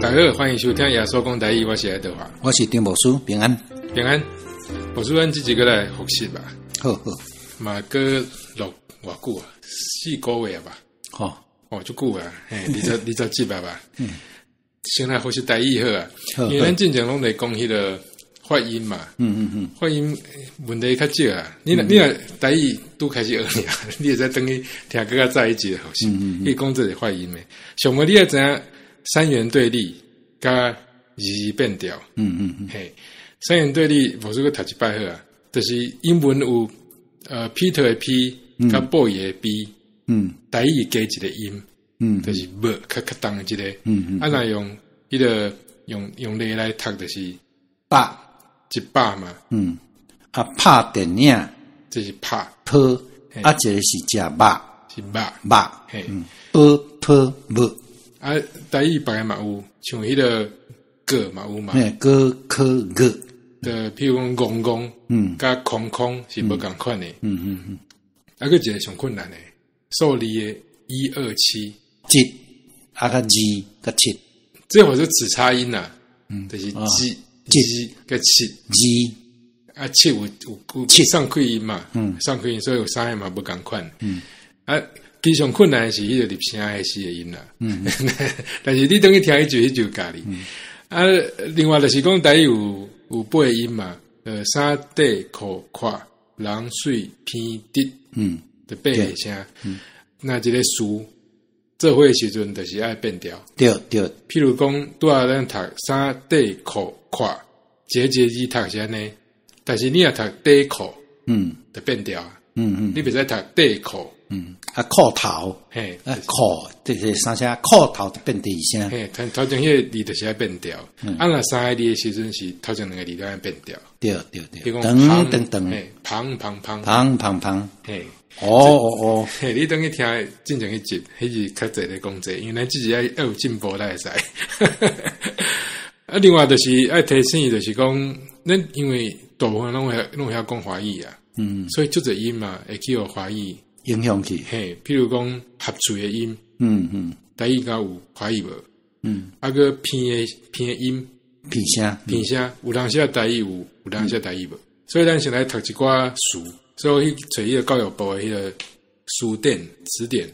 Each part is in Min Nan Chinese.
大家好，歡迎收聽耶穌講台語，我是愛德華，我是丁牧師，平安。平安。牧師，咱這集閣來複習吧。好好。嘛閣錄偌久啊？4個月啊吧？好。哦，足久啊，嘿，20集啊吧？嗯。先來複習台語好啊，因為咱進前攏咧講彼個發音嘛。發音問題較少啊。你若台語拄開始學爾，你會使轉去聽閣較早彼集複習。伊講這個發音的，上無你愛知影三元對立佮字字變調。嘿，三元對立，牧師閣讀一擺好啊。就是英文有Peter 的 P 佮 boy 的 B，台語加一個音，就是 B 較較重的這個。啊，若用彼個用例來讀，就是百 100嘛。啊，拍電影，這是拍，抱，啊，一個是食肉，是肉，肉，嘿，波波無。啊，台語別个嘛有，像彼個個嘛有嘛。嘿，哥科個。就譬如講戇戇，佮空空是無仝款的。啊，閣一個上困難的，數字的1、2、7，一啊，佮二佮七，這號做齒差音啦。就是二、二佮七，二啊，七有七送氣音嘛，送氣音，所以有三個嘛無仝款。啊，其實上困難的是彼個入聲的四個音啦。但是你轉去聽彼集，彼集教你。啊，另外就是講台語有八個音嘛，衫短褲闊，人媠鼻直，就八個聲。那一個詞做伙的時陣，就是愛變調。譬如講，拄仔咱讀衫短褲闊，一個一個字讀是按呢，但是你若讀底褲，就變調。你袂使讀底褲。啊，褲頭，嘿，啊，褲，就是三聲褲頭就變第二聲。嘿，頭前彼個字就是愛變調。啊，若三個字的時陣是頭前兩個字都愛變調。對對。噔噔噔。嘿，芳芳芳。芳芳芳。嘿。哦哦哦。嘿，你轉去聽進前彼集，彼是較濟咧講這個，因為咱這集愛有進步才會使。啊，另外就是愛提醒，就是講，咱因為大部分攏會曉講華語啊。所以足濟音嘛，會去予華語影響去。嘿，譬如講合喙的音。台語敢有華語無？啊，閣鼻的音，鼻聲，鼻聲，有當時台語有，有當時台語無。所以咱先來讀一寡詞，所以去揣彼個教育部的彼個書典詞典，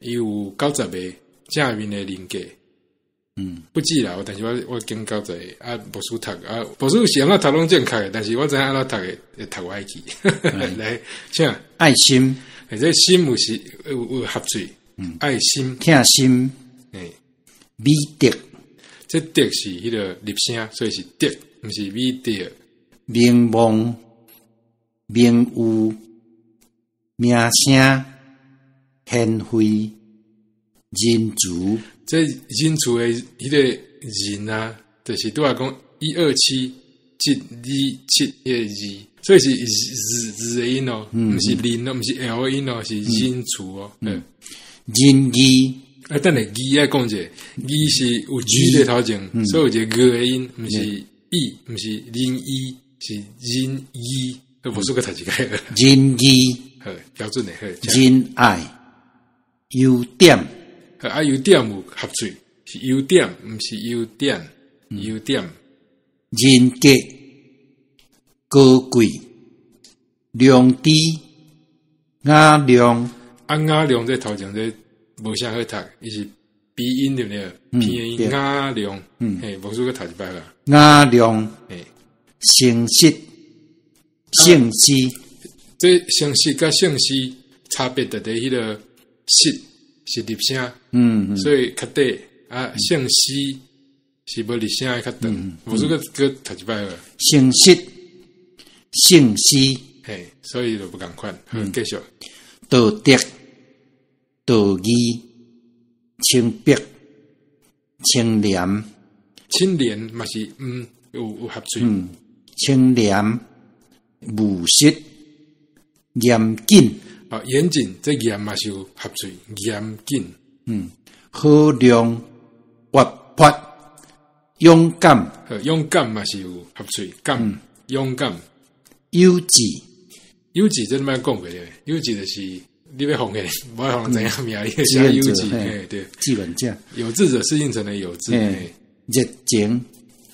伊有90個正面的人格。不止啦，但是我揀90個啊，牧師讀啊，牧師是按怎讀攏正確的，但是我知影按怎讀的會讀歪去。來，請愛心，這心有是有合喙，愛心，疼心，美德，這德是彼個入聲，所以是德，毋是美德。名望、名譽、名聲、賢惠、仁慈。這仁慈的彼個仁啊，就是拄仔講1、2、7，七二七彼個字，所以是字字的音哦，毋是林哦，毋是 L 的音哦，是仁慈哦。仁義。啊，等下義愛講者，義是有 G 佇頭前，所以有一個 G 的音，毋是 E，毋是仁義，是仁義。無輸閣讀一擺。仁義。好，標準的好。仁愛，優點。啊，優點有合喙，是優點，毋是優點，優點。人格，高貴，良知，雅量。啊，雅量這頭前這無啥好讀，伊是鼻音對毋對？鼻音雅量，嘿，無輸閣讀一擺啦。雅量，嘿，誠實，聖師。這誠實佮聖師差別佇佇彼個實是入聲，所以較短啊。聖師是無入聲的較長，無輸閣閣讀一擺好。誠實，聖師，嘿，所以就無仝款。好，繼續。道德，道義，清白，清廉，清廉嘛是有合喙。清廉，務實，嚴謹。啊，嚴謹，這嚴嘛是有合喙，嚴謹。好量，活潑，勇敢。勇敢嘛是有合喙，敢，勇敢。有志，有志這你莫講過咧，有志就是你欲予人，無愛予人知影名，你寫有志，嘿，對。志願者。有志者事竟成的有志。熱情、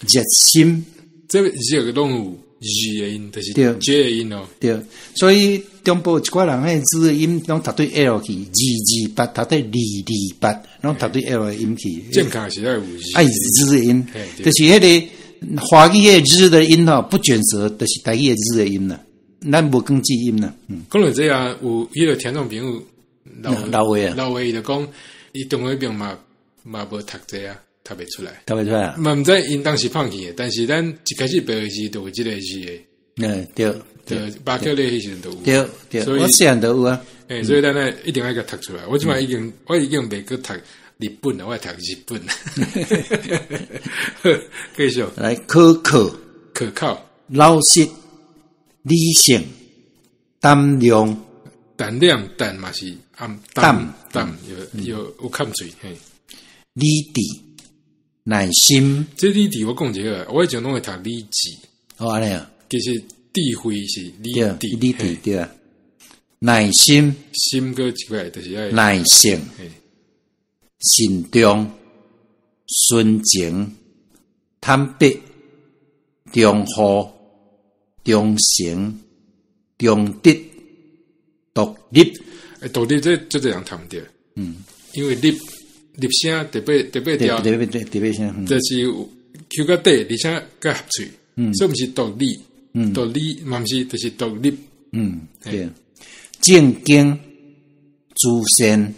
熱心。這熱攏有 Z 的音，就是 J 的音哦。對，所以中部一寡人彼字的音攏讀對 L 去，二二八讀對二二八，攏讀對 L 的音去。正確是愛有愛 Z 的音，就是彼个華語的日的音吼，不捲舌，就是台語的日的音啦。咱無講字音啦。講到這啊，有彼个聽眾朋友老老話啊，老話伊就講，伊中學邊嘛無讀這啊。讀袂出來，讀袂出來啊！嘛毋知𪜶當時放棄的，但是咱一開始白字就有這個字的。嗯，對，對，巴克利彼時陣就有，對對，所以我細漢就有啊。欸，所以咱呢一定愛共讀出來。我這擺已經，我已經袂閣讀日本了，我愛讀日本。繼續來，可靠，可靠，老實，理性，膽量，膽量，膽嘛是暗膽膽，有有有崁喙嘿，理智。耐心，這理智我講一個，我以前攏會讀理智。哦，按呢啊，其實智慧是理智，理智對啊。耐心，心閣一個就是愛耐性，慎重，純情，坦白，忠厚，忠誠，忠德，獨立。欸，獨立這足濟人讀毋著，因為立。入聲特別特別調，特別特別聲，就是抾較短，而且較合喙，所以毋是獨立，獨立嘛毋是，就是獨立，對。正經、慈善、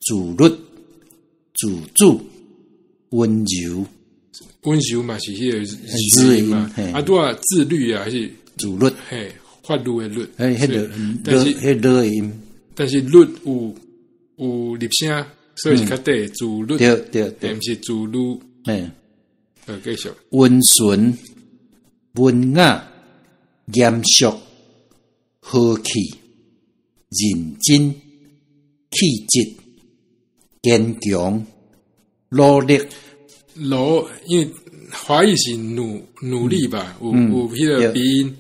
自律、自主、溫柔，溫柔嘛是彼個字嘛，啊，拄啊自律啊，還是自律，嘿，法律的律，欸，彼个，但是彼个的音，但是律有有入聲。所以是較短，自律，對對對，毋是自律。嗯，繼續。溫順、文雅、嚴肅、和氣、認真、氣質、堅強、努力。努，因為華語是努努力吧，有有彼個鼻音，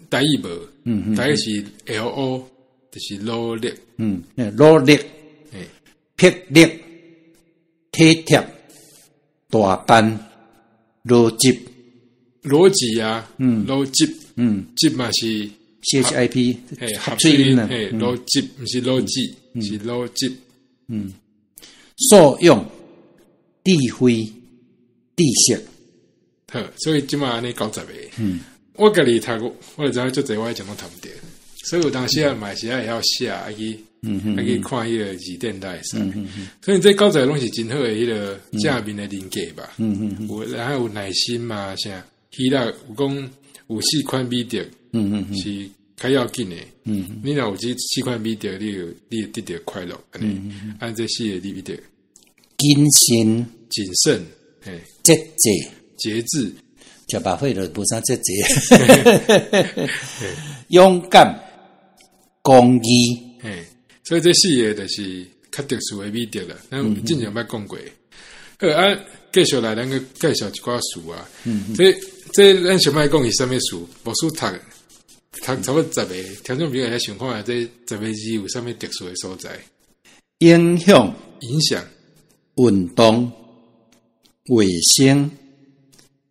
台語無，台語是 L O，就是努力。努力。魄力、體貼、大範、邏輯、邏輯啊，邏輯，輯嘛是 C H I P，合嘴音，嘿，邏輯毋是邏輯，是邏輯，素養、智慧、知識，好，所以這馬按呢九十个，我家己讀，我就知影足濟，我以前攏讀毋著，所以有當時啊嘛是愛會曉寫，愛去。愛去看彼个字典內會使，所以這九十個攏是真好的彼个正面的人格吧。有然後有耐心嘛，啥，彼啦有講有四款美德，是較要緊的。你若有這四款美德，你有你會得著快樂。按呢，按這四个美德：謹慎、謹慎、嘿，節制、節制，食飽歲就無啥節制，勇敢、公義，嘿。所以這四个就是較特殊的美德啦。咱之前捌講過。好啊，繼續來，咱閣介紹一寡詞啊。這這咱上擺講是啥物詞？牧師讀讀差不多十個，聽眾朋友來想看下，這十个字有啥物特殊的所在？影響、影響、運動、衛生、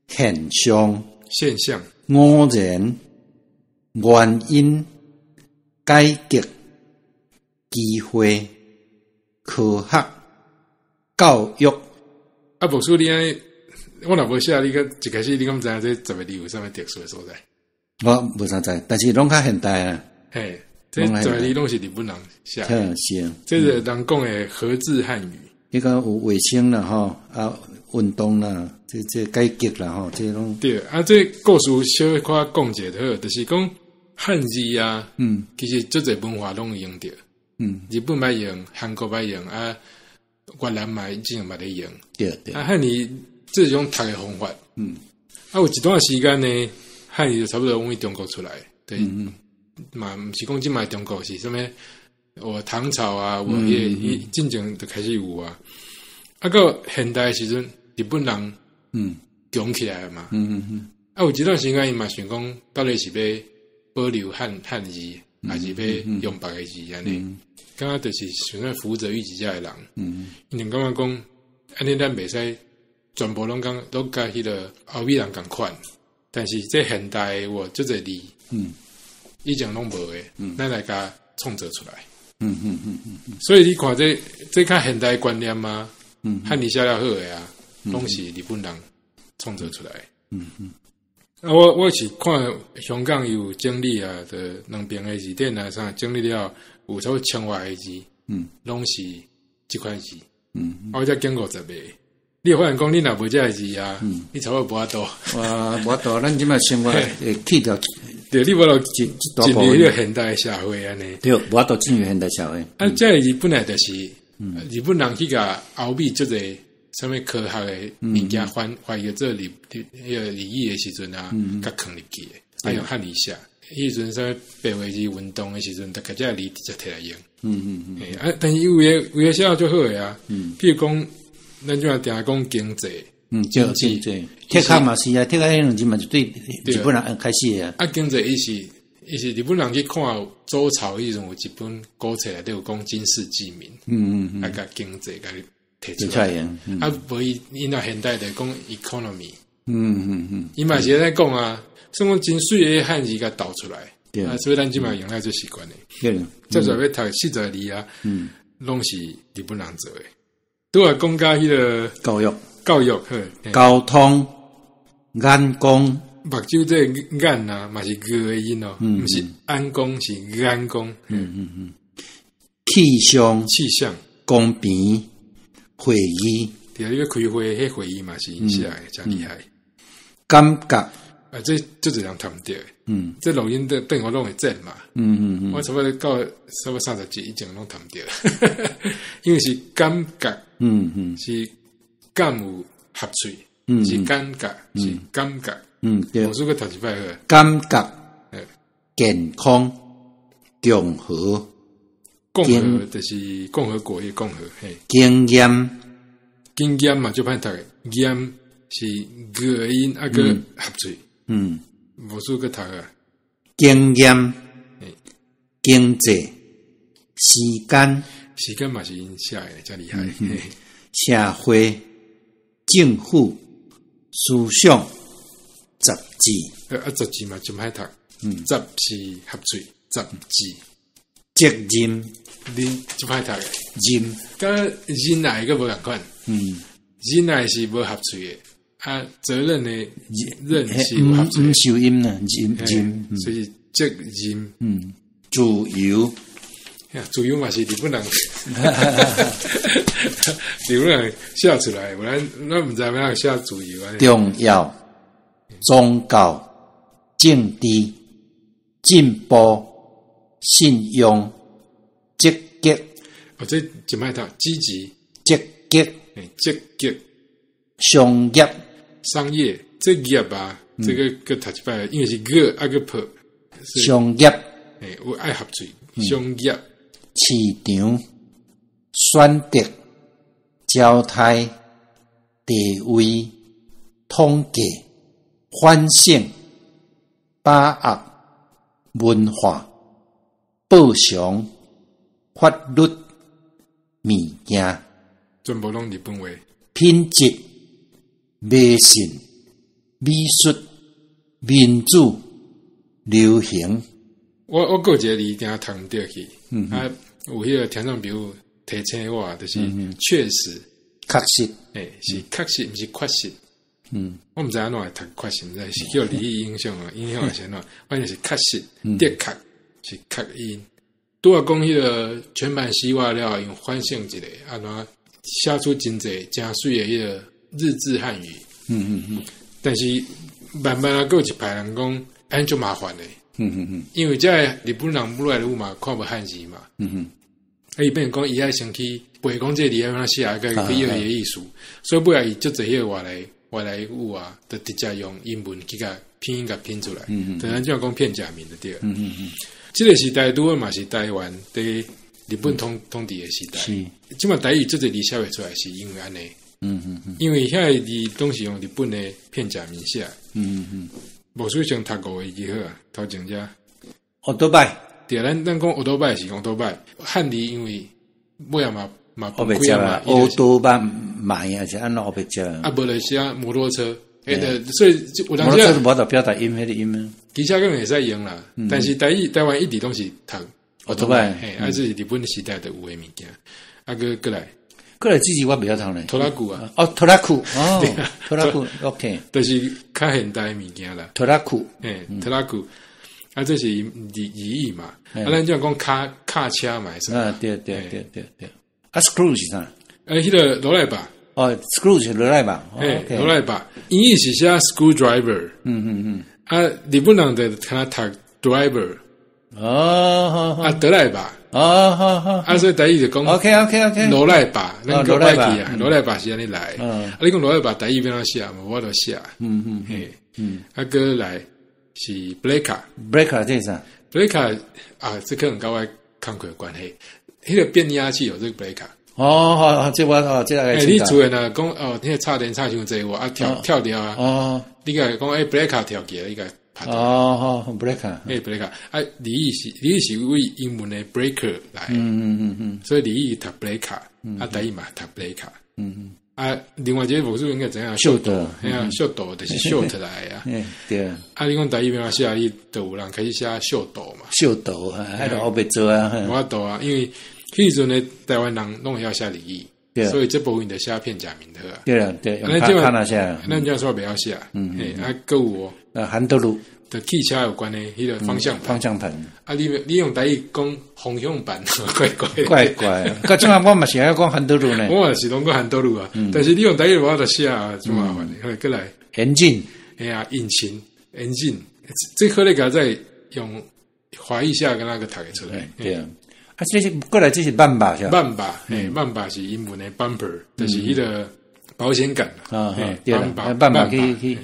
現象、現象、偶然、原因、改革。機會、科學、教育。啊，牧師，你按我若無寫，你閣一開始你敢知影這十个字有啥物特殊的所在？我無啥知，但是攏較現代啊。嘿，這十个字攏是日本人寫。嗯，是啊。這是人講的和制漢語。彼個有衛生啦，吼啊，運動啦，這這改革啦，吼，這攏。對啊，這故事小可講一下就好，就是講漢字啊，其實足濟文化攏會用著。日本捌用，韓國捌用，啊，越南嘛以前嘛咧用。對對。啊，漢字這種讀的方法，啊，有一段時間呢，漢字就差不多攏佇中國出來，對，嘛毋是講這擺中國是啥物？有唐朝啊，有彼个伊進前就開始有啊。啊，到現代的時陣，日本人強起來嘛。啊，有一段時間伊嘛想講，到底是欲保留漢漢字，還是欲用別个字按呢？感覺就是想欲福澤諭吉遮的人，𪜶就感覺講，按呢咱袂使全部攏講攏佮彼个歐美人仝款，但是這現代的有足濟字，以前攏無的，咱來共創造出來。所以你看這這較現代觀念啊，漢字寫了好的啊，攏是日本人創造出來。啊，我是看香港有整理啊，就兩爿的字典啊，啥整理了有差不多千外个字，攏是這款字。啊，我才揀50個。你會發現講，你若無這个字啊，你差不多無法度。哇，無法度，咱這擺生活會去掉，對，你無法度進入彼個現代社會按呢。對，無法度進入現代社會。啊，這个字本來就是日本人去共歐美足濟啥物科學的物件翻譯做日彼个日語的時陣啊，共囥入去的，啊用漢字寫。彼時陣啥物白話字運動的時陣，就共這个字直接提來用。啊，但是有的有的寫得足好的啊，比如講，咱這擺定講經濟，對，經濟，鐵殼嘛是啊，鐵殼彼兩字嘛是對日本人開始的啊。啊，經濟伊是日本人去看周朝彼陣有一本古冊內底有講經世濟民，啊，共經濟共提出來。啊，無伊伊若現代就講 economy，伊嘛是按呢講啊，算講真媠的漢字共導出來，啊，所以咱這擺用來做習慣的。接下來欲讀40個字啊，攏是日本人做的。拄仔講到彼个教育，教育，好，交通，眼光，目睭這个眼啊，嘛是𠊎的音哦，毋是眼光，是眼光。氣象，氣象，公平，會議，對啊，你欲開會，彼會議嘛是𪜶寫的，誠厲害。感覺，啊，這足濟人讀毋著。這錄音等等我攏會剪嘛。我差不多到差不多30集以前攏讀毋著，因為是感覺，是敢有合喙，是感覺，是感覺。對。我說閣讀一擺好。感覺，健康，共和，共和就是共和國的共和，嘿。經驗，經驗嘛，足歹讀的，驗是𠊎的音，啊閣合喙。無輸閣讀啊。經驗，經濟，時間，時間嘛是𪜶寫的，誠厲害。社會，政府，思想，雜誌。啊，雜誌嘛真歹讀。雜是合喙，雜誌。責任，恁真歹讀的。任，佮忍耐閣無仝款。忍耐是無合喙的。啊，責任的任是有合喙。毋收音啦，任任，所以責任。自由。自由嘛是日本人，日本人寫出來，無咱咱毋知欲按怎寫自由按呢。重要，宗教，政治，進步，信用，積極。哦，這真歹讀，積極，積極，積極。商業，商業，這業啊，這個閣讀一擺，因為是個啊閣破。商業，有愛合喙，商業。市場，選擇，焦態，地位，統計，反省，把握，文化，報償，法律，物件，全部攏日本話。品質，迷信，美術，民主，流行。我閣有一個字定讀毋著去，啊，有彼個聽眾朋友提醒我，就是確實，確實，是確實，毋是確實。我毋知按怎會讀確實，毋知是叫日語影響啊，影響還是按怎，反正是確實，的確是確音。拄仔講彼個全盤西化了後，用反省一下，按怎寫出真濟誠媠的彼個日治漢語。但是慢慢啊，閣有一派人講，按呢足麻煩的。因為這个日本人愈來愈嘛看無漢字嘛。啊，伊變成講伊愛先去背講這個字按怎寫，閣去學伊的意思。所以尾仔伊足濟彼個外來語啊，就直接用英文去共拼音共拼出來。就咱這樣講片假名就對。這個時代拄好嘛是台灣佇日本統治的時代。這擺台語足濟字寫袂出來，是因為按呢。因為遐个字攏是用日本的片假名寫。無輸先讀五個字好啊，頭前遮。歐多拜。對，咱講歐多拜是講歐多拜，漢字因為尾仔嘛嘛，烏白接啊，歐多巴買啊，是按怎烏白接啊？無就是寫摩托車，欸，所以有當時摩托車無法度表達音，彼個音啊。機車敢會使用啦，但是台語台灣一直攏是讀歐多擺，嘿，啊，這是日本時代就有的物件，啊，閣過來，過來這字我袂曉讀咧，拖拉庫啊，哦，拖拉庫，哦，拖拉庫，OK，就是較現代的物件啦，拖拉庫，嘿，拖拉庫，啊，這是字字義嘛，啊，咱這樣講卡卡車嘛，是啊，對對對對對，啊，screw 是啥？欸，彼個螺賴把，哦，screw 是螺賴把，嘿，螺賴把，英語是寫 screwdriver，啊，日本人就敢若讀 driver，哦，啊，德賴把，哦，好好，啊，所以台語就講，OK，OK，OK，螺賴把，咱閣歹去啊，螺賴把是按呢來，啊，你講螺賴把台語欲按怎寫，無法度寫，嘿，啊，閣來是 breaker ，breaker 這是啥？breaker 啊，這可能佮我工課有關係，彼個變壓器有這個 breaker。哦，好，好，這我哦，這個欸，你厝的若講哦，彼個插電插傷濟，我啊跳跳掉啊，哦，你共講欸，breaker 跳起來，你共拍。哦，好，breaker，欸，breaker，啊，字義是為英文的 breaker 來，所以字義讀 breaker，啊，台語嘛讀 breaker，啊，另外一個牧師應該知影，秀逗，嘿啊，秀逗就是 short 來啊，對啊，啊，你講台語欲按怎寫，你就有人開始寫秀逗嘛，秀逗啊，彼個烏白做啊，無法度啊，因為彼時陣的台灣人攏會曉寫日語，所以這部分就寫片假名好啊。對啊，對，用卡那寫。咱這說袂曉寫，嘿，啊，閣有哦，ハンドル，就汽車有關的彼個方向方向盤。啊，你用台語講方向盤，怪怪怪怪。佮這馬我嘛是愛講ハンドル呢。我也是攏講ハンドル啊，但是你用台語無法度寫啊，就麻煩。好，過來。 engine，哎呀，引擎，engine，這可能共在用華語寫敢若閣讀會出來。對啊。啊，這是過來這是萬把是吧？萬把，嘿，萬把是英文的 bumper，就是彼個保險桿啊，對啦，萬把去去，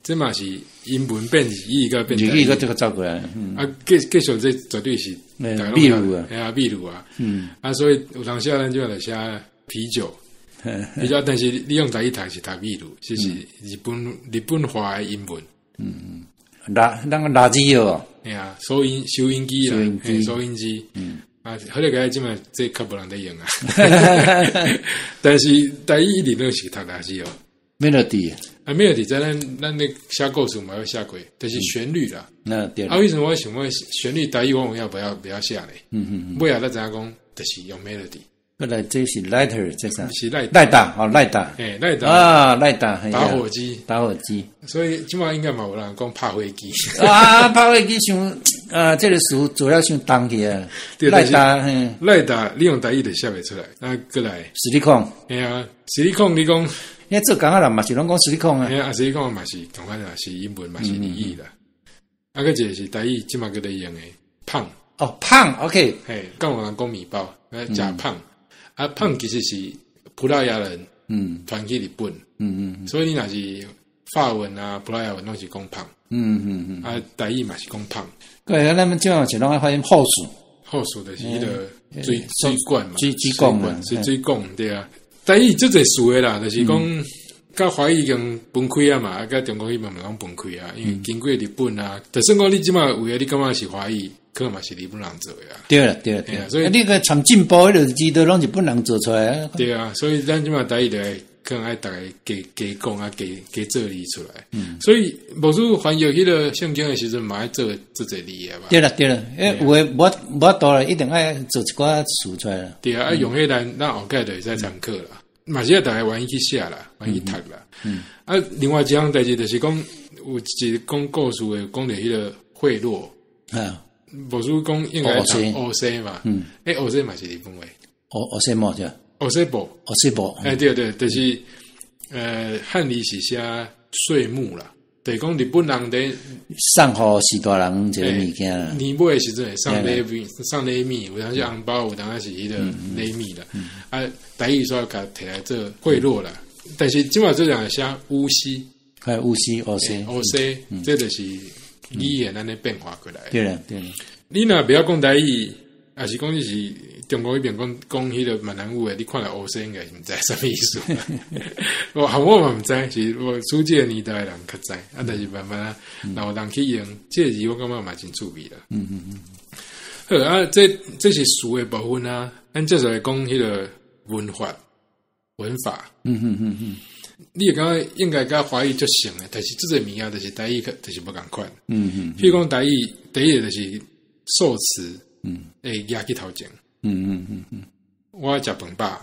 這嘛是英文變日語閣變日語閣這個走過來，啊，繼繼續這絕對是秘魯啊，嘿啊，秘魯啊，啊，所以有當時咱就來寫啤酒，啤酒，但是你用台語讀是讀秘魯，這是日本話的英文，拉那個垃圾哦，嘿啊，收音機啦，收音機，啊，好咧，個這馬這較無人咧用啊，但是台語一直攏是讀垃圾哦。 melody 啊，melody 在咱咧寫故事嘛有寫過，就是旋律啦。那對。啊，為什麼我想講旋律台語我有影袂曉寫咧？尾後才知影講，就是用 melody。過來這是 lighter，這啥？是賴賴打哦，賴打。欸，賴打啊，賴打。打火機，打火機。所以這馬應該嘛有人講拍火機。啊，拍火機傷啊，這個詞做了傷重去啊。賴打，賴打，你用台語就寫袂出來。啊，過來。矽利康。嘿啊，矽利康，你講。你做工仔人嘛是攏講矽利康啊。嘿啊，矽利康嘛是共款啊，是英文嘛是日語啦。啊，閣一個是台語，這馬閣咧用的胖。哦，胖，OK。嘿，敢有人講麵包，食胖。啊，胖其實是葡萄牙人，傳去日本，所以你若是法文啊、葡萄牙文攏是講胖，啊，台語嘛是講胖。對啊，咱們這樣是攏愛發音後數，後數就是彼個水管嘛，水管嘛，水管對啊。台語足濟詞的啦，就是講佮華語已經分開啊嘛，啊，佮中國彼邊嘛攏分開啊，因為經過日本啊，就算講你這馬有的你感覺是華語，可能嘛是日本人做的啊。對啦，對啦，對啦。所以你個參進步彼個字都攏日本人做出來啊。對啊，所以咱這馬台語就可能愛逐個加加講啊，加加做字出來。所以無輸翻譯彼個聖經的時陣嘛愛做做濟字的吧。對啦，對啦，欸，有的無法度啦，一定愛做一寡詞出來啦。對啊，啊用彼咱後蓋就會使參考啦。嘛是愛逐个願意去寫啦，願意讀啦。啊，另外一項代誌就是講，有一個講故事的，講著彼個賄賂。無輸講應該讀烏西嘛。欸，烏西嘛是日本話。烏西帽對。烏西部。烏西部。欸，對對，就是漢字是寫稅目啦，就是講日本人佇送予士大人一個物件啦。年尾的時陣會送禮物，送禮物，有當時紅包，有當時是彼個禮物啦。啊，台語煞共提來做賄賂啦。但是這馬這兩個寫烏西，係烏西，烏西，烏西，這就是語言按呢變化過來。對啦，對啦。你若袂曉講台語，抑是講你是中國彼邊講講彼個閩南語的，你看著烏西應該是毋知啥物意思。我嘛毋知，是我處這個年代的人較知，啊，但是慢慢啊，若有人去用這個字，我感覺嘛真趣味啦。好啊，這是詞的部分啊，咱接續來講彼個文法文法。你會感覺應該佮華語足像的，但是這個物件就是台語，就是無仝款。譬如講台語，第一個就是受詞，會壓去頭前。我食飯飽，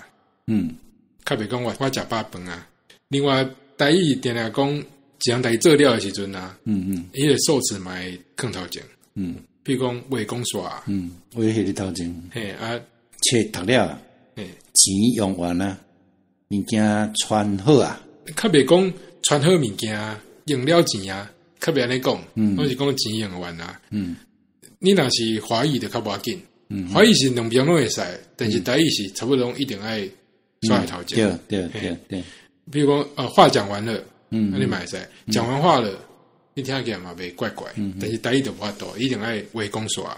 較袂講我食飽飯啊。另外，台語定定講一項代誌做了的時陣啊，彼個受詞嘛會囥頭前。譬如講話講煞，話彼個頭前。嘿啊，冊讀了，錢用完啊，物件穿好啊，較袂講穿好物件，用了錢啊，較袂按呢講，攏是講錢用完啊。你若是華語就較無要緊，華語是兩邊攏會使，但是台語是差不多一定愛煞佇頭前。比如講，話講完了，你嘛會使，講完話了，你聽起來嘛袂怪怪，但是台語就無法度，一定愛話講煞。啊，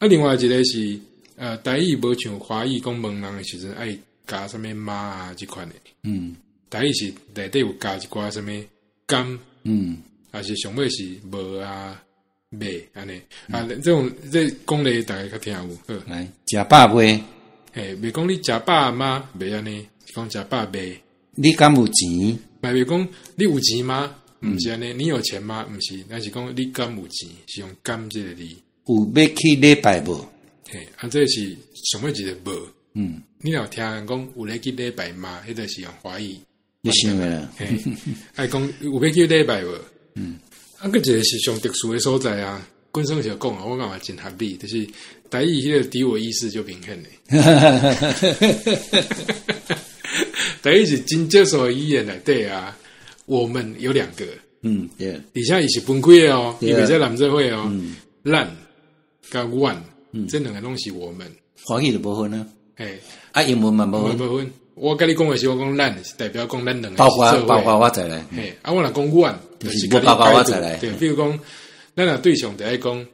另外一個是，台語無像華語講問人的時陣愛加啥物嗎啊這款的。台語是內底有加一寡啥物敢，還是上尾是無啊、袂按呢。啊，這種這講例大家較聽有。好。來，食飽未？嘿，袂講你食飽嗎？袂按呢，是講食飽未？你敢有錢？嘛袂講你有錢嗎？毋是按呢，你有錢嗎？毋是，咱是講你敢有錢，是用敢這個字。有欲去禮拜無？嘿，啊，這是上尾一個無。你若有聽人講有咧去禮拜嗎？彼個是用華語。你想的啦。嘿，愛講有欲去禮拜無？啊，閣一個是上特殊的所在啊。本身就講啊，我感覺真合理，就是台語彼個敵我意識就明顯的。台語是真少數語言內底啊，我們有兩個。對。而且伊是分開的哦，伊袂使攬做伙哦。咱佮阮，這兩個攏是我們。華語就無分啊。嘿。啊，英文嘛無分。無分。我佮你講的時候，我講咱是代表講咱兩個。包括包括我在內。嘿，啊，我若講阮，就是包括我在內。對，比如講，咱若對上帝愛講，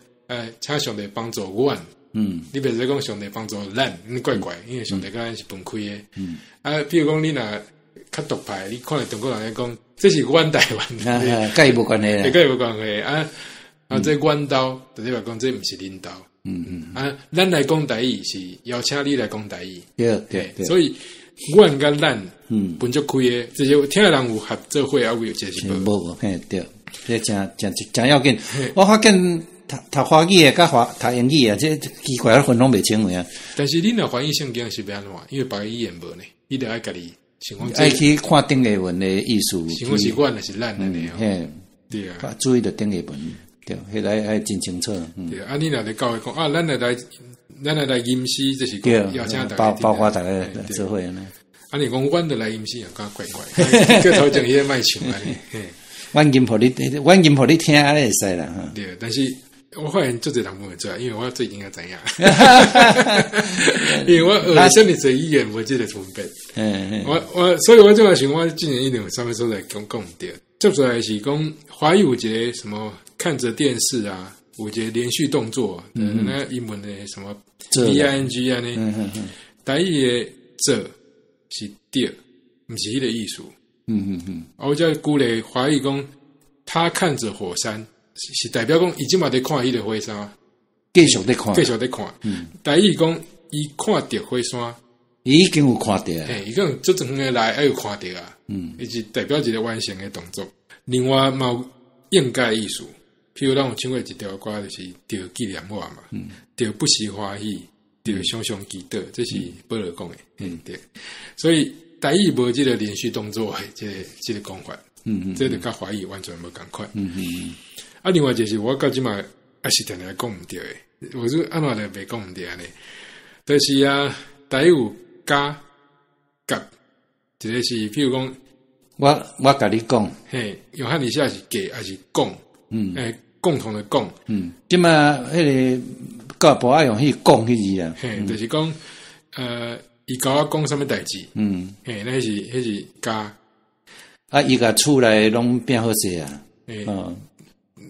請上帝幫助阮。你袂使講上帝幫助咱，你怪怪，因為上帝佮咱是分開的。啊，比如講你若較獨派，你看著中國人咧講，這是阮台灣，佮伊無關係啦，佮伊無關係啊。啊，這阮兜，就是講這毋是恁兜。啊，咱來講台語是邀請你來講台語。對。所以，阮佮咱，分足開的，這是聽的人有合做伙，啊，有一個是無。無，嘿，對，這誠誠誠要緊。我發現讀讀華語的佮華讀英語啊，這奇怪，分攏袂清有影。但是你若翻譯聖經是欲按怎？因為別个語言無呢，你著愛家己想講。愛去看頂下文的意思。想講是阮還是咱按呢？嘿，對啊。注意著頂下文，對，彼個愛真清楚。對，啊，你若佇教會講啊，咱來吟詩，這是講邀請大家包括大家做伙按呢。啊，你講阮著來吟詩，又感覺怪怪，叫頭前彼個莫唱按呢。阮吟予你，阮吟予你聽，按呢會使啦。對，但是我發現足濟人分袂出來，因為我最近才知影。因為我學啥物濟語言無這個分別。我所以，我這擺想，我之前一定有啥物所在講講毋對。接出來是講華語有一個什麼看著電視啊，有一個連續動作，那英文的什麼 B I N G 按呢，台語的做是著，毋是彼個意思。啊，我才舉例華語講，他看著火山，是代表講伊這馬佇看彼個火山，繼續佇看，繼續佇看。台語講伊看著火山，伊已經有看著啊。嘿，伊可能足遠的來，還有看著啊。伊是代表一個完成的動作。另外嘛有應該意思，譬如咱有唱過一條歌，就是著紀念我嘛，著不時歡喜，著常常祈禱，這是保羅講的。對。所以台語無這個連續動作的這個講法。這就佮華語完全無仝款。啊，另外就是我到這馬還是定定講毋對的，我說按怎來袂講毋對按呢？就是啊，台語有佮佮，一個是譬如講，我共你講，嘿，用漢語寫是佮還是共？共同的共。這馬彼個教部愛用彼個共彼字啊。嘿，就是講，伊共我講啥物代誌？嘿，那是彼是佮。啊，伊共厝內攏變好勢啊。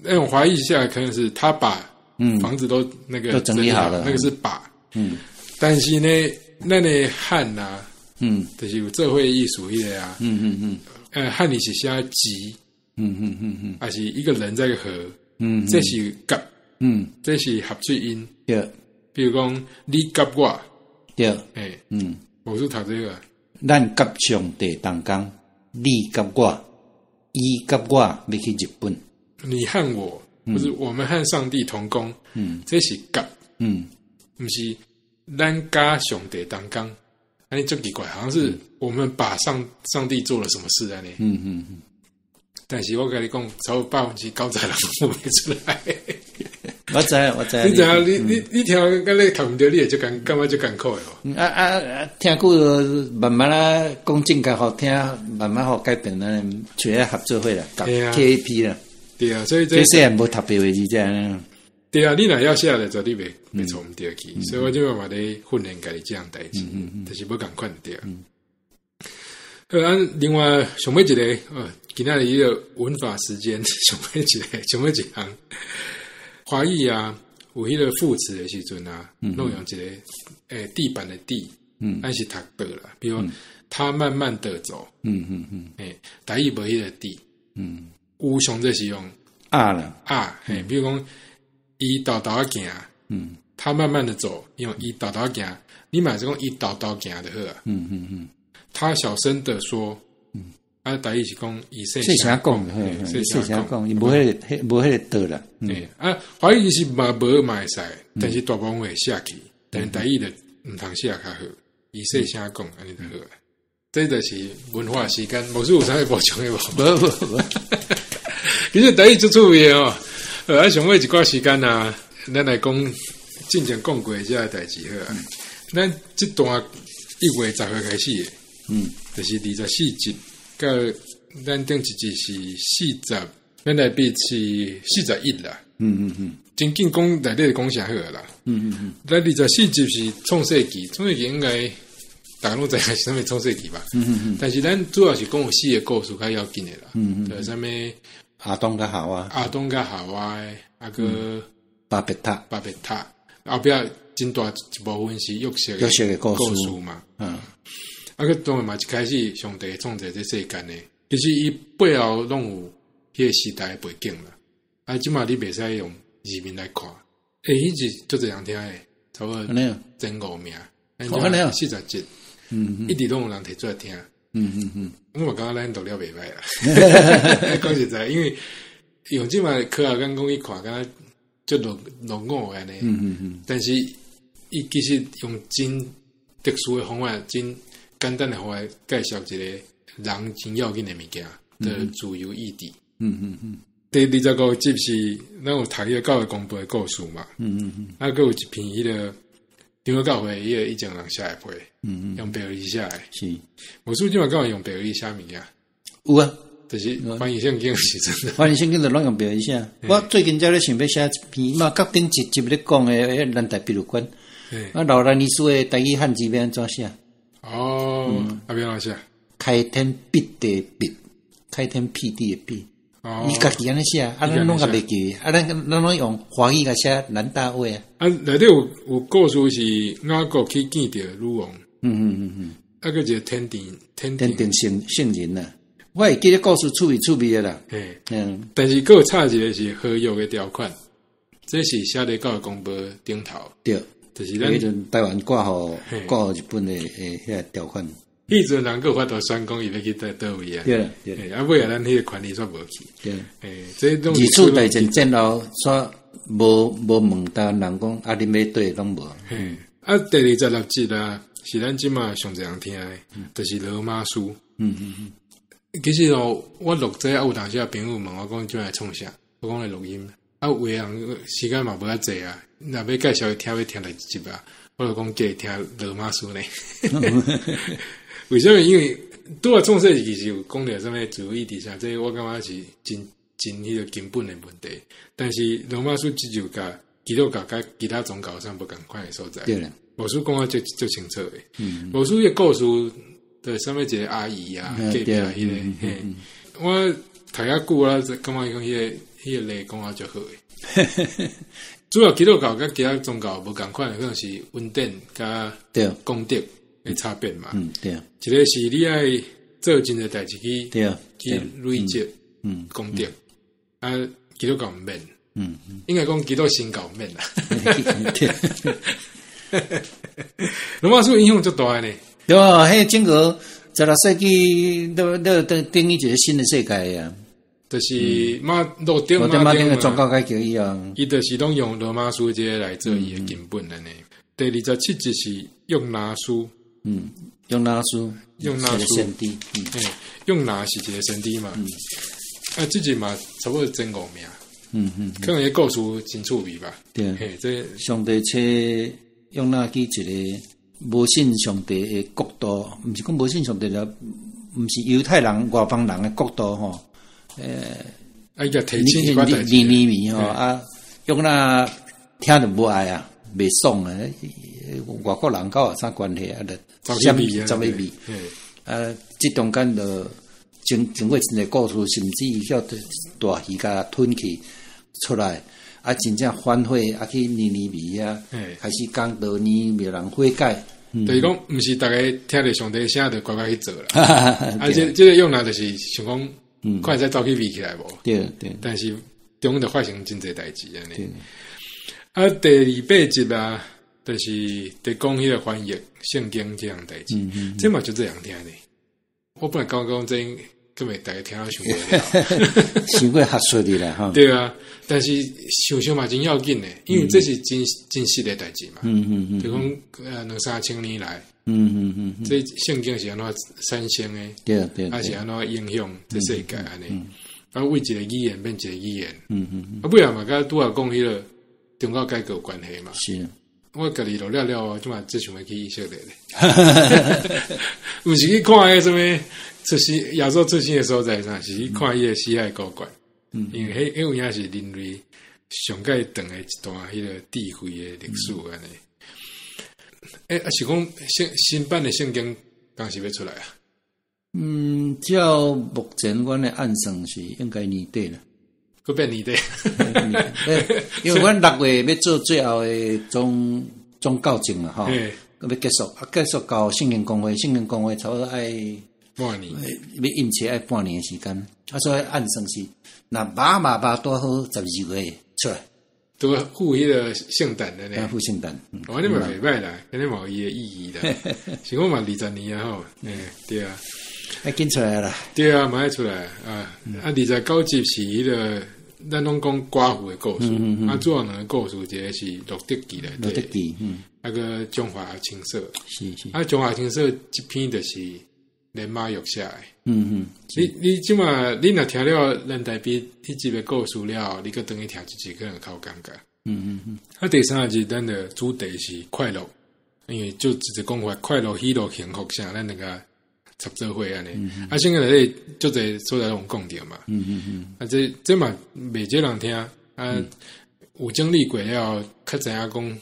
那種華語下來可能是他把房子都那個都整理好了，那個是把。但是呢，咱的漢啊，就是有做伙意思彼個啊。漢語是寫及，還是一個人在合，這是佮，這是合嘴音。比如講你佮我，牧師讀這個。咱佮上帝同工，你佮我，伊佮我欲去日本。你和我，或是我們和上帝同工，這是佮，毋是咱佮上帝同工，按呢足奇怪，好像是我們把上帝做了什麼事按呢？但是我共你講，超過90%人講袂出來。我知，我知。你知影？你聽，敢你讀毋著，你會足艱，感覺足艱苦的無？啊啊啊！聽久慢慢啊講正確予聽，慢慢予改變咱揣合做伙啦，KAP 啦。對啊，所以這細漢無讀白話字這樣。對啊，你若曉寫就絕對袂錯毋著去，所以我這擺嘛咧訓練家己這項代誌，就是無仝款對。好啊，另外上尾一個，今仔日彼個文法時間，上尾一個，上尾一項，華語啊，有彼個副詞的時陣啊，攏用一個地板的地，咱是讀的啦，比如他慢慢的走，台語無彼個地，有上濟是用啊啦，啊，嘿，比如講伊沓沓仔行，他慢慢的走，用伊沓沓仔行，你嘛是講伊沓沓行就好啊，他小聲的說，啊，台語是講伊細聲講，細聲講，伊無彼個，無彼個的啦。對，啊，華語其實嘛無嘛會使，但是大部分會寫去，但是台語就毋通寫較好，伊細聲講按呢就好。這就是文化時間，牧師有啥物補充的無？無無無。其實台語足趣味的哦，啊，上尾一寡時間啊，咱來講進前講過這个代誌好啊。咱這段1月10號開始的，就是24集，到咱頂一集是四十，咱來比是41啦。真緊講內底講啥好啦。咱24集是創世記，創世記應該逐家攏知影是啥物創世記吧？但是咱主要是講有四个故事較要緊的啦。就啥物亞當佮夏娃，亞當佮夏娃，啊閣巴別塔，巴別塔，後壁真大一部分是約瑟約瑟的故事嘛。啊，閣當然嘛，一開始上帝創造這世間的，其實伊背後攏有彼個時代的背景啦。啊，這馬你袂使用字面來看。欸，彼集足濟人聽的，差不多1500名，40集，一直攏有人提出來聽。我嘛感覺咱錄了袂䆀啦。講實在，因為用這馬科學眼光去看，敢若足落伍按呢。但是伊其實用真特殊的方法，真簡單的方法介紹一個人真要緊的物件，就是自由意志。第25集是咱有讀彼個教會公報的故事嘛。啊，閣有一篇彼個長老教會彼個以前人寫的批，用白話字寫的。是。牧師這馬敢有用白話字寫物件？有啊，就是翻譯聖經的時陣。翻譯聖經就攏用白話字寫。我最近才咧想欲寫一篇，嘛，佮頂一集咧講的，彼咱台筆有關。啊，老蘭醫師的台語漢字欲按怎寫？哦，啊，欲按怎寫？開天闢地闢，開天闢地的闢。伊家己按呢寫，啊，咱攏共袂記，啊，咱攏用華語共寫蘭大話啊。啊，內底有故事是雅各去見著女王。啊，閣一個天庭，天庭聖人啊。我會記得故事趣味趣味的啦。嘿，但是閣有插一個是合約的條款，這是寫佇教會公報頂頭。對，就是咱彼陣台灣掛予日本的彼个條款。彼陣人閣有法度宣講伊欲去佗位啊？對對。啊，尾仔咱彼个權利煞無去。對。這攏二次大戰戰後，煞無問台灣人講啊，恁欲綴攏無。嘿，啊，第26集啊，是咱這馬上濟人聽的，就是羅馬書。其實哦，我錄這啊，有當時啊，朋友問我講，這擺創啥？我講來錄音。啊，有的人時間嘛無遐濟啊，若欲介紹伊聽，欲聽佗一集啊？我就講叫伊聽羅馬書呢。為啥物？因為拄仔創世記其實有講著啥物自由意志啥，這我感覺是真真彼個根本的問題。但是羅馬書這就共基督教佮其他宗教上無仝款的所在。對啦，牧師講啊，足足清楚的。牧師的故事，對啥物一個阿姨啊，隔壁彼個，嘿，我讀較久啊，感覺講彼個例講啊足好的。主要基督教佮其他宗教無仝款的，可能是恩典佮功德的差別嘛。對。一個是你愛做真濟代誌去，去累積功德，啊，基督教毋免。應該講基督新教毋免啦。羅馬書影響足大的呢。對啊，彼整個16世紀都都等等於一個新的世界啊。就是馬路丁馬丁的宗教改革以後，伊就是攏用羅馬書這個來做伊的根本按呢。第27集是約拿書，約拿書，約拿書先知，約拿是一個先知嘛。啊，這集嘛差不多前五名，可能彼故事真趣味吧。對，嘿，這上帝請約拿去一個無信上帝的國度，毋是講無信上帝啦，毋是猶太人外邦人的國度吼。啊，伊共提醒一寡代誌，尼尼微吼啊，約拿聽著無愛啊，袂爽啊，外國人佮我有啥關係啊？就走去避走去避，啊，這中間就經過真濟故事，甚至伊叫大魚共吞去出來，啊，真正反悔，啊，去尼尼微遐開始講道，尼尼微人悔改。就是講，毋是逐家聽著上帝聲就乖乖去做啦。啊，這個約拿就是想講，看會使走去避起來無？對對。但是中間就發生真濟代誌按呢。啊，第28集啊，就是佇講彼個翻譯聖經這項代誌，這嘛足濟人聽呢。我本來感覺講這閣袂逐家聽了傷無聊，傷過學術的啦，吼。對啊，但是想想嘛真要緊的，因為這是真真實的代誌嘛。就講兩三千年來，這聖經是按怎產生的？啊是按怎影響這世界按呢？啊，為一個語言變一個語言。啊，尾仔嘛，佮拄仔講彼個宗教改革有關係嘛。是。我家己錄了了，這馬真想欲去以色列咧。毋是去看彼啥物出生耶穌出生的所在啥，是去看彼個死海古卷。因為彼彼有影是人類上蓋長的一段彼個智慧的歷史按呢。欸，啊是講新新版的聖經佗時欲出來啊？照目前阮的按算是應該年底啦。閣變年底，因為阮6月欲做最後的總校正嘛，吼，閣欲結束，啊結束到聖經公會，聖經公會差不多愛半年，欲印冊愛半年的時間，啊所以按算是，若馬馬馬拄好12月出來，拄赴彼個聖誕的呢？赴聖誕，哦，你嘛袂䆀啦，按呢嘛有伊的意義啦。是講嘛20年啊吼，對啊，愛緊出來啦，對啊，嘛愛出來啊，啊29集是彼個。咱攏講寡婦的故事，啊，主要兩個故事，一個是路得記內底，路得記，啊閣中華青色，是是，啊中華青色這篇就是連馬玉寫的，你這馬你若聽了咱台北彼集的故事了，你閣轉去聽這集可能較有感覺，啊，第三集咱的主題是快樂，因為就直接講話快樂、喜樂、幸福啥，咱兩个插做伙按呢，啊，聖經內底足濟所在攏講著嘛，啊，這這嘛袂少人聽，啊，有整理過了，較知影講，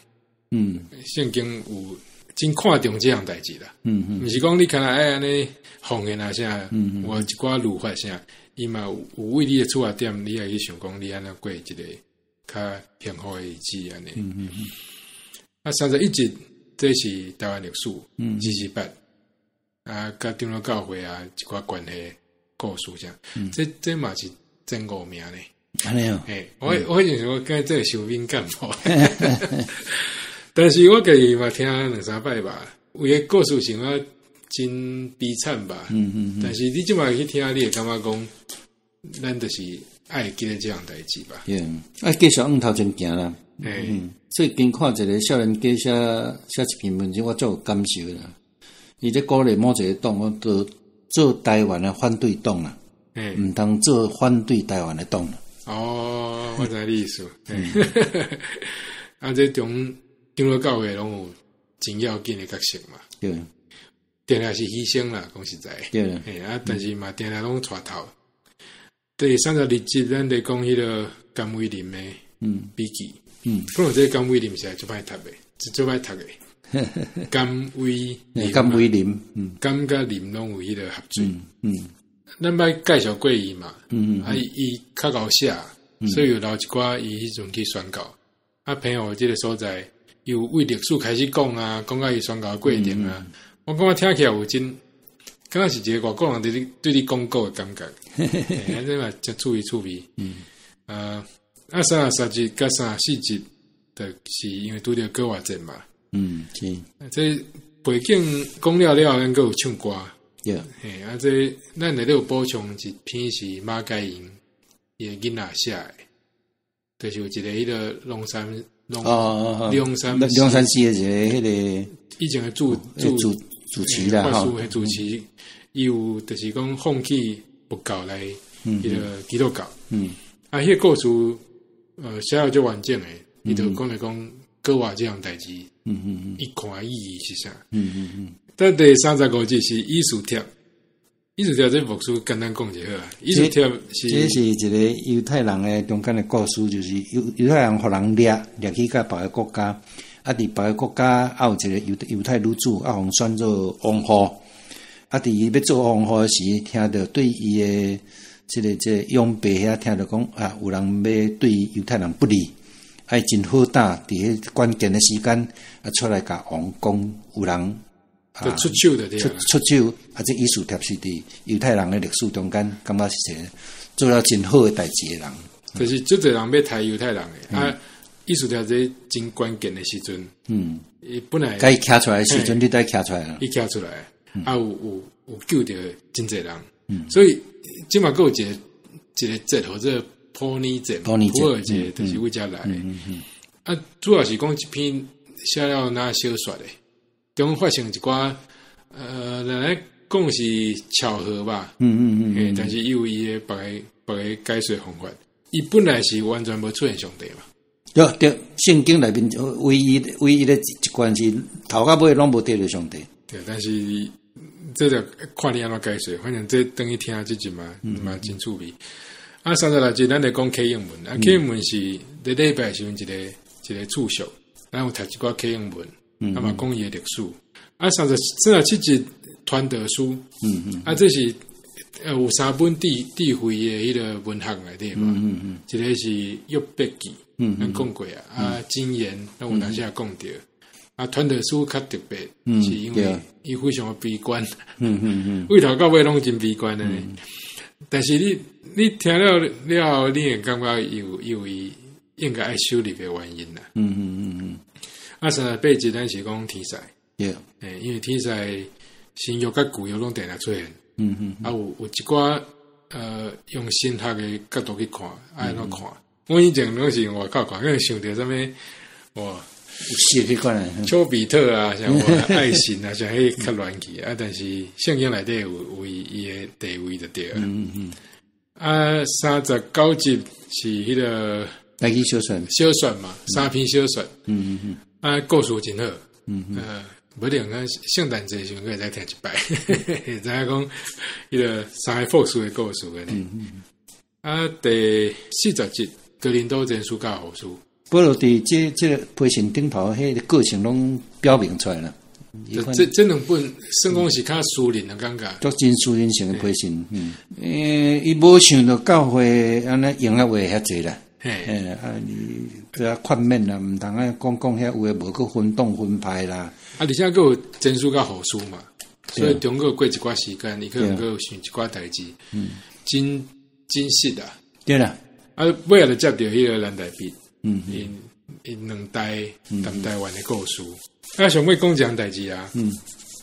聖經有真看重這項代誌啦，毋是講你干焦愛按呢奉獻啊啥，有一寡律法啥，伊嘛有為你的出發點，你愛去想講你按怎過一個較幸福的日子按呢，啊，31集這是台灣歷史，228。啊，佮長老教會啊，一寡關係故事啥，這嘛是前五名呢。按呢哦，嘿，我彼陣時我感覺這會傷敏感無，但是我家己嘛聽兩三擺吧，有的故事性啊真悲慘吧。但是你這馬去聽，你會感覺講，咱就是愛記得這項代誌吧。對，啊，繼續往頭前行啦。最近看一個少年家寫寫一篇文章，我足有感受啦。伊咧鼓勵某一個黨，講做做台灣的反對黨啦，毋通做反對台灣的黨啦。哦，我知你意思。啊，這種長老教會攏有真要緊的角色嘛。對，定定是犧牲啦，講實在。對。啊，但是嘛，定定攏帶頭。第32集，咱咧講彼個甘為霖的筆記。可能這個甘為霖是足歹讀的，足歹讀的。甘為甘為霖，甘佮霖攏有彼個合水。咱捌介紹過伊嘛？啊，伊較𠢕寫，所以有留一寡伊彼陣去宣教。啊，澎湖這個所在，有為歷史開始講啊，講到伊宣教的過程啊。我感覺聽起來有真，敢若是一個外國人佇你對你講古的感覺。啊，這嘛真趣味趣味。啊，33集佮34集，就是因為拄著閣活節嘛。是。這背景講了了後，咱閣有唱歌。嘿，啊，這咱內底有補充一篇是馬偕英伊的囡仔寫的，就是有一个彼个龍山龍龍山龍山寺的一个彼个以前的主主主持啦，法師主持，伊有就是講放棄佛教來彼个基督教。啊，彼个故事寫得足完整的，伊就講來講閣活這項代誌，伊看的意義是啥？但第35集是以斯帖，以斯帖這牧師簡單講就好啊。以斯帖是這是一个猶太人的中間的故事，就是猶太人予人掠掠去到別个國家，啊，佇別个國家啊有一个猶太女子啊，予選做王后，啊，佇伊欲做王后時，聽著對伊的這個養爸遐聽著講啊，有人欲對猶太人不利，啊，伊真好膽，佇彼關鍵的時間啊，出來共王講有人。就出手的對出出手，啊！這以斯帖是佇猶太人的歷史中間，感覺是一个做了真好的代誌的人。就是足濟人欲刣猶太人的，啊！以斯帖這真關鍵的時陣，伊本來該徛出來的時陣，你得徛出來啦。伊徛出來，啊，有救著真濟人，所以這馬閣有一个一个節號做普爾節，普爾節就是為遮來的。啊，主要是講這篇寫了若小說的。中發生一寡，人來講是巧合吧，但是伊有伊的別个別个解說方法。伊本來是完全無出現上帝嘛。對對，聖經內面唯一的一關是頭到尾攏無提著上帝。對，但是這就看你按怎解說，反正這等於聽這集嘛，嘛真趣味。啊，36集咱來講啟應文，啊，啟應文是佇禮拜時陣一個一個次序，咱有讀一寡啟應文。啊嘛講伊的歷史，啊37集傳道書，啊這是有三本智慧的彼个文學內底嘛，一个是約伯記，咱講過啊，啊箴言，咱有當時也講著，啊傳道書較特別，是因為伊非常的悲觀，對頭到尾攏真悲觀的，但是你聽了了後，你會感覺有伊應該愛修理的原因啦，啊，38集咱是講天使，因為天使新約佮舊約攏定定出現，啊有一寡用神學的角度去看，愛按怎看？我以前攏是用外口看，可能想著啥物哇，有彼款丘比特啊，像愛神啊，像彼較亂去啊，但是聖經內底有伊的地位就對了。啊，39集是彼个台語小說，小說嘛，三篇小說。啊，故事真好。無定咱聖誕節時陣閣會使聽一擺，會知影講彼个三个博士的故事按呢。啊，第40集哥林多前書佮後書，保羅佇這個批信頂頭，彼个個性攏表明出來啦。這兩本算講是較私人的感覺，足真私人性的批信。伊無想著教會按呢用的話遐濟啦。嘿，啊，你這勸勉啦，毋通愛講講遐有的無，閣分黨分派啦。啊，而且閣有前書佮後書嘛，所以中間過一寡時間，伊可能閣有想一寡代誌，真真實啊。對啦，啊，尾仔就接著彼个藍代筆，𪜶𪜶兩代南台灣的故事。啊，上尾講一項代誌啊，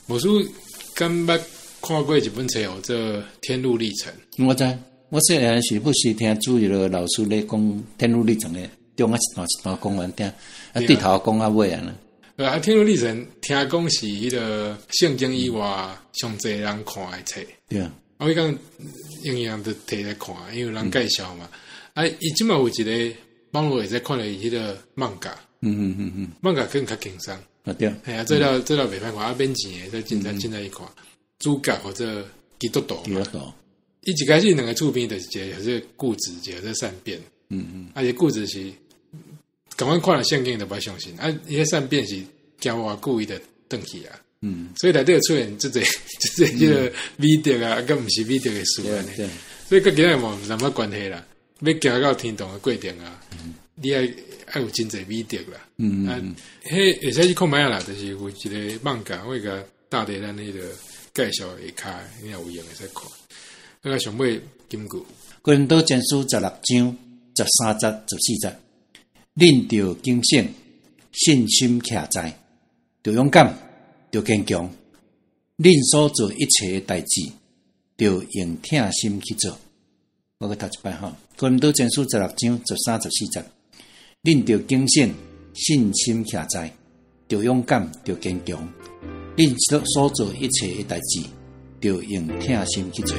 牧師敢捌看過一本冊號做《天路歷程》？我知。我細漢時不時聽主日老師咧講《天路歷程》的，中間一段一段講完聽，啊對頭講到尾啊。啊，《天路歷程》聽講是彼个聖經以外上濟人看的冊。對啊。啊，我講樣樣都提來看，因為人介紹嘛。啊，伊這馬有一个網路會使看著伊彼个漫畫。漫畫可能較輕鬆。啊對。嘿啊，這了這了袂歹看，啊免錢的，這真正去看。主角或者基督徒。基督徒。伊一開始兩個厝邊就是一个叫做固執，一個叫做善變。啊，伊固執是，共款看了聖經就無相信。啊，伊个善變是行無偌久伊就轉去啊。所以內底出現這濟這濟這个美德啊，佮毋是美德的事按呢。所以佮今仔嘛毋啥物關係啦。欲行到天堂的過程啊，你愛愛有真濟美德啦。啊，彼會使去看覓仔啦，就是有一个網站，我會共搭佇咱彼个介紹下跤，你若有閒會使看。啊，上尾金句，哥林多前書16章13節、14節，恁著警醒，信心徛在，著勇敢，著堅強。恁所做一切的代誌，著用疼心去做。我閣讀一擺吼，哥林多前書16章13、14節，恁著警醒，信心徛在，著勇敢，著堅強。恁所做一切的代誌，著用疼心去做。